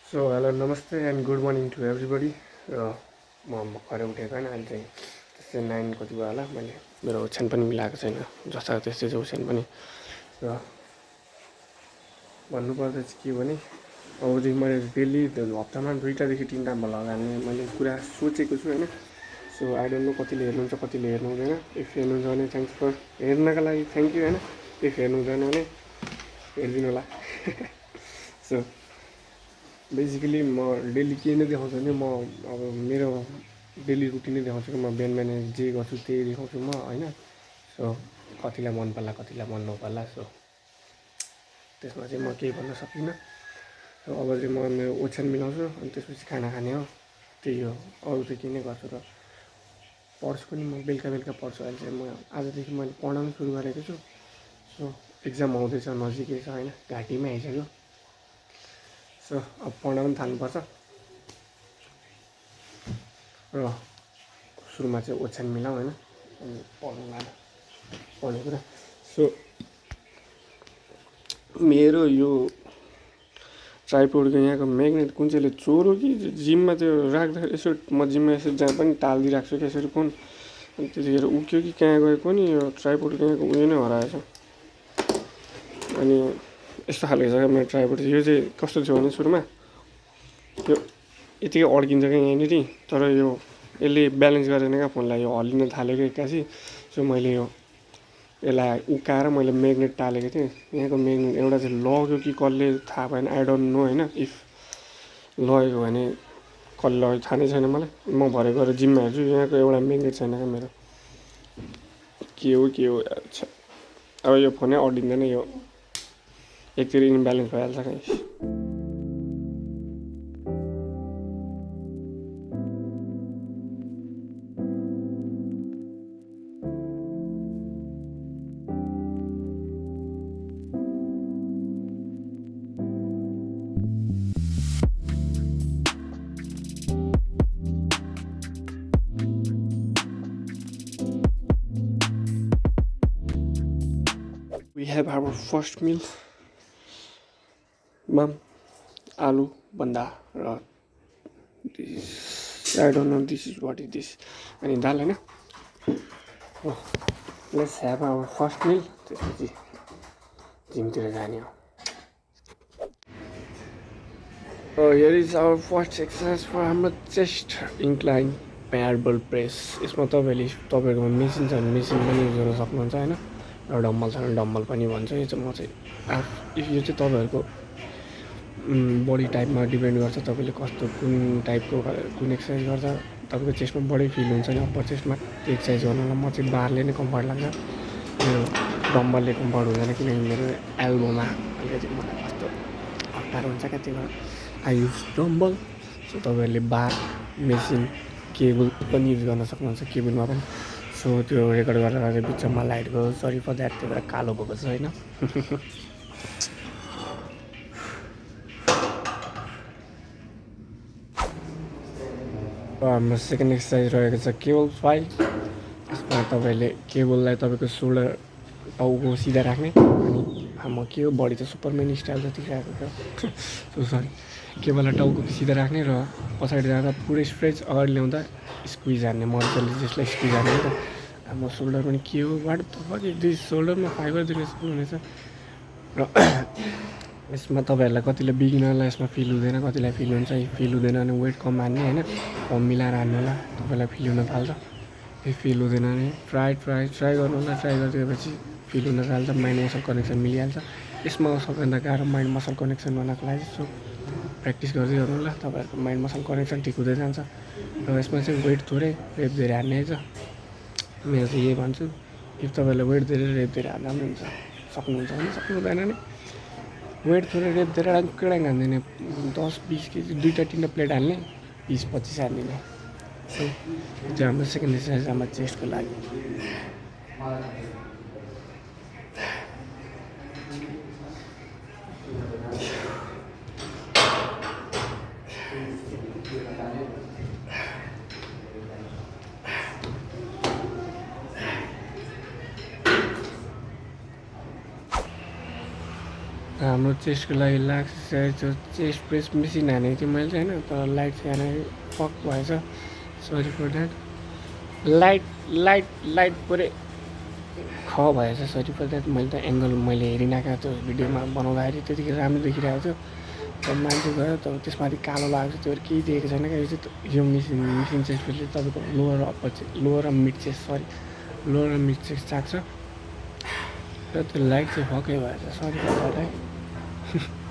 So hello नमस्ते and good morning to everybody र म भर्खरै उठेको होइन अहिले चाहिँ त्यस्तै 9 कति भयो होला मैले मेरो ओछ्यान पनि मिलाएको छैन जस्ता त्यस्तै छ ओछ्यान पनि र भन्नुपर्दा चाहिँ के भने अबदेखि मैले डेली हप्तामा 2 टा 3 टा लगाउने मैले कुरा सोचेको छु होइन। सो आई डोन्ट नो कतिले हेर्नुहुन्छ कतिले हेर्नु हुँदैन। इफ हेर्नुहुन्छ भने थ्याङ्क्स फर हेर्नका लागि थ्याङ्क यू होइन। इफ हेर्नु हुँदैन भने हेरिदिनु होला। सो बेसिकली म डेली के नै देखाउँछु भने म अब मेरो डेली रुटिनै देखाउँछु कि म बिहान बिहान जे गर्छु त्यही देखाउँछु म होइन। सो कतिलाई मन पर्ला कतिलाई मन नपर्ला सो त्यसमा चाहिँ म केही भन्न सक्दिनँ। सो अब चाहिँ म मेरो ओछ्यान मिलाउँछु अनि त्यसपछि खाना खाने हो त्यही हो। अरू चाहिँ के नै गर्छु र पढ्छु पनि म बेलुका बेलुका पढ्छु। अहिले चाहिँ म आजदेखि मैले पढाउनु सुरु गरेको छु। सो एक्जाम आउँदैछ नजिकै छ होइन घाँटीमै आइसक्यो। सो अब पढ्न पनि थाल्नुपर्छ र सुरुमा चाहिँ ओछ्यान मिलाउँ होइन अनि पढ्ने कुरा। सो मेरो यो ट्राइपोडको यहाँको म्याग्नेट कुन चाहिँले चोरो कि जिममा त्यो राख्दाखेरि यसो म जिममा यसो जहाँ पनि टालिदिइराख्छु कि यसरी फोन अनि त्यतिखेर उक्यो कि कहाँ गएको नि यो ट्राइपोडको यहाँको उयो नै हराएछ। अनि यस्तो खालको छ क्या मेरो ट्राइपोड यो चाहिँ कस्तो छ भने सुरुमा यो यतिकै अड्किन्छ क्या यहाँनिर तर यो यसले ब्यालेन्स गरेन क्या फोनलाई यो हल्लिन थाल्यो क्या एक्कासी। सो मैले यो यसलाई उकाएर मैले म्याग्नेट टालेको थिएँ यहाँको म्याग्नेट एउटा चाहिँ लग्यो कि कसले थाहा भएन आई डोन्ट नो होइन। इफ लगेको भने कसले लग्यो थाहा नै छैन मलाई। म भरे गएर जिममा हेर्छु यहाँको एउटा म्याग्नेट छैन क्या मेरो के हो अच्छा अब यो फोनै अड्डिँदैन यो एकतिर इन्ब्यालेन्स भइहाल्छ क्या। We have our first meal. Mom, aloo banda र this I don't know this is what it is. अनि दाल होइन। Let's have our first meal. त्यसपछि जिमतिर जाने हो। Here is our first exercise for हाम्रो chest incline barbell press. यसमा तपाईँहरूको machine छ भने मेसिन पनि युज गर्न सक्नुहुन्छ होइन। र डम्बल छ भने डम्बल पनि भन्छ। यो चाहिँ म चाहिँ यो चाहिँ तपाईँहरूको बडी टाइपमा डिपेन्ड गर्छ तपाईँले कस्तो कुन टाइपको कुन एक्सर्साइज गर्छ। तपाईँको चेस्टमा बढी फिल हुन्छ नि अप्पर चेस्टमा त्यो एक्सर्साइज गर्नुलाई म चाहिँ बारले नै कम्फर्ट लाग्छ। मेरो डम्बलले कम्फर्ट हुँदैन किनकि मेरो एल्बोमा अलिकति मलाई कस्तो हतार हुन्छ क्या त्यो आई युज डम्बल। सो तपाईँहरूले बार मेसिन केबल पनि युज गर्न सक्नुहुन्छ केबलमा पनि। सो त्यो रेकर्ड गरेर बिचमा लाइट गयो सरी फर द्याट त्यो भएर कालो भएको छ होइन। हाम्रो सेकेन्ड एक्सर्साइज रहेको छ केबल फ्लाइ। यसमा तपाईँले केबललाई तपाईँको सोल्डर टाउको सिधा राख्ने अनि म के हो बडी त सुपरम्यान स्टाइल जति राखेको सो सरी केबललाई टाउको सिधा राख्ने र पछाडि जाँदा पुरै स्ट्रेच अगाडि ल्याउँदा स्क्विज हान्ने मजाले जसलाई स्क्विज हान्ने त हाम्रो सोल्डर पनि के हो वाट दुई सोल्डरमा फाइबर दिन सक्नुहुनेछ। र यसमा तपाईँहरूलाई कतिले बिगिनरलाई यसमा फिल हुँदैन कतिलाई फिल हुन्छ। फिल हुँदैन भने वेट कम हान्ने होइन कम मिलाएर हान्नु होला तपाईँलाई फिल हुन थाल्छ। फिल हुँदैन भने ट्राई गर्नु होला। ट्राई गरिदिएपछि फिल हुन थाल्छ माइन्ड मसल कनेक्सन मिलिहाल्छ। यसमा सबैभन्दा गाह्रो माइन्ड मसल कनेक्सन बनाएको लागि सो प्र्याक्टिस गर्दै गर्नु होला तपाईँहरूको माइन्ड मसल कनेक्सन ठिक हुँदै जान्छ। र यसमा चाहिँ वेट थोरै रेप धेरै हान्ने छ मेरो चाहिँ यही भन्छु। इफ तपाईँहरूले वेट धेरै रेप धेरै हान्दा पनि हुन्छ सक्नुहुन्छ भने सक्नु हुँदैन भने वेट थोरै रेप धेरै केडा हान्दिने 10-20 केजी 2-3 प्लेट हाल्ने 20-25 हान्दिने। सो त्यो हाम्रो सेकेन्ड एक्सर्साइज हाम्रो चेस्टको लागि। हाम्रो चेस्टको लागि लाग्छ त्यो चेस्ट प्रेस मेसिन हानेको थिएँ मैले चाहिँ होइन तर लाइट चाहिँ हाने फक भएछ सरी फर द्याट लाइट पुरै भएछ सरी फर द्याट मैले त एङ्गल मैले हेरिनआएको त्यो भिडियोमा बनाउँदाखेरि त्यतिखेर राम्रो देखिरहेको थियो तर मान्छे गयो तर त्यसमाथि कालो भएको छ त्यो केही देखेको छैन क्या यो मिसिन चेस्ट प्रेसले तपाईँको लोवर र मिड चेस्ट चाख्छ र त्यो लाइट चाहिँ फकै भएछ सरी फर द्याट है